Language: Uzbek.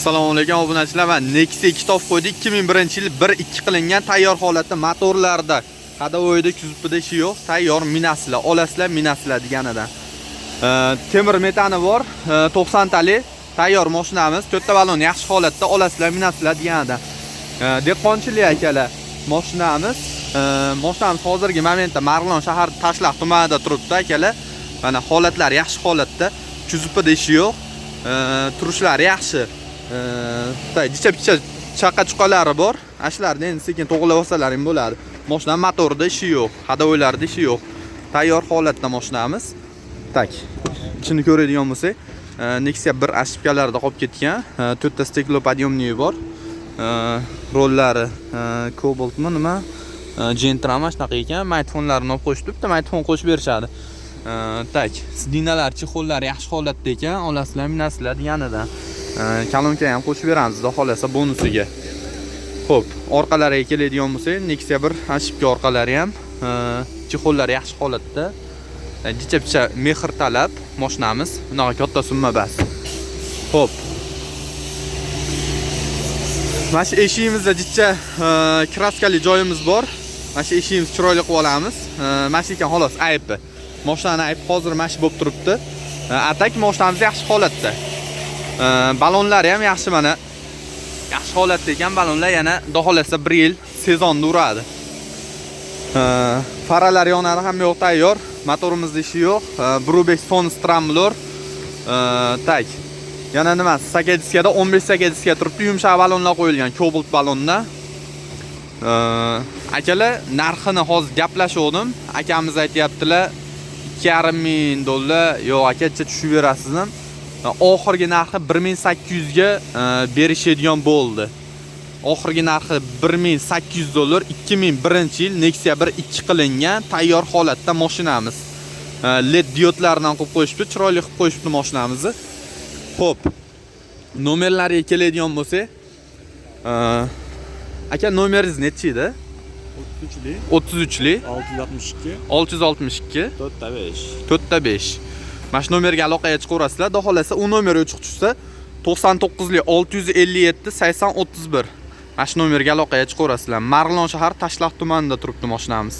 Assalomu alaykum, obunachilar. Va Nexia 2 topib qo'ydik. 2001-yil, 1.2 qilingan, tayyor holatda, motorlarda, ходовойda, kuzovida ishi yo'q. Tayyor, minasizlar, olasizlar, minasizlar deganidan. Temir metani bor, 90 talik tayyor mashinamiz. To'rtta balon yaxshi holatda, olasizlar, minasizlar deganidan. Dehqonchilik, akalar, mashinamiz. Mashinamiz hozirgi momentda Marg'ilon shahar Tashlaq tumanida turibdi, akalar. Mana, holatlari yaxshi holatda, kuzovida ishi yo'q. Turishlari yaxshi. Jicha picha chaqa chuqalari bor. Ana shularni endi sekin to'g'rilab olsalaring bo'ladi. Mashina motorida ishi yo'q, ходовойlarda ishi yo'q. Tayyor holatda mashinamiz. Так, ichini ko'radigan bo'lsak, Nexia bir ошибка larda qolib ketgan. To'rtta стеклоподъёмник bor. Rollari Cobaltmi, nima? Gentrami, shunaqa ekan. Magnitofonlarini olib qo'yishdi, bitta magnitofon qo'shib berishadi. Так, сиденья lar, чехол lari yaxshi holatda ekan, olasizlar, minasizlar deganidan. Kolonka ham qo'shib beramiz, xudo xohlasa, bonusiga. Xo'p, orqalariga keladigan bo'lsak, Nexia bir ошибка, orqalari ham чехол lari yaxshi holatda. Jicha picha mehr talab mashinamiz. Bunaqa katta summa bas. Xo'p. Mana shu eshigimizda jicha краска li joyimiz bor. Mana shu eshigimizni chiroyli qilib olamiz. Mana shu ekan xolos aybi. Mashinani aybi hozir mana shu bo'lib turibdi. А так mashinamiz yaxshi holatda. Balonlari ham yaxshi, mana. Yaxshi holatda ekan balonlar, yana xudo xohlasa bir yil sezonni uradi. Faralar yonadi, hamma yoq tayyor. Motorimizda ishi yo'q. 1.5 Sonus Trambler. Так. Yana nima? Saka diskada 15 saka diska turibdi, yumshoq balonlar qo'yilgan, Cobalt balonda. Akalar, narxini hozir gaplashuvdim. Akamiz aytyaptilar, 2,5 ming dollar. Yo'q, akacha, tushib berasizmi? Oxirgi narxi 1800 ga berishadigan bo'ldi. Oxirgi narxi 1800 dollar, 2001-yil Nexia 1 2 qilingan, tayyor holatda mashinamiz. LED diodlardan qilib qo'yishibdi, chiroyli qilib qo'yishibdi mashinamizni. Xo'p. Nomerlariga keladigan bo'lsak, aka, nomeringiz nechi edi? 33'li 33lik 662 662 4 5. 4 5. Mana shu nomerga aloqaga chiqaverasizlar. Xudo xohlasa, u nomer o'chiq tushsa, 99lik 657 80 31. Mana shu nomerga aloqaga chiqaverasizlar. Marg'ilon shahar, Tashlaq tumanida turibdi mashinamiz.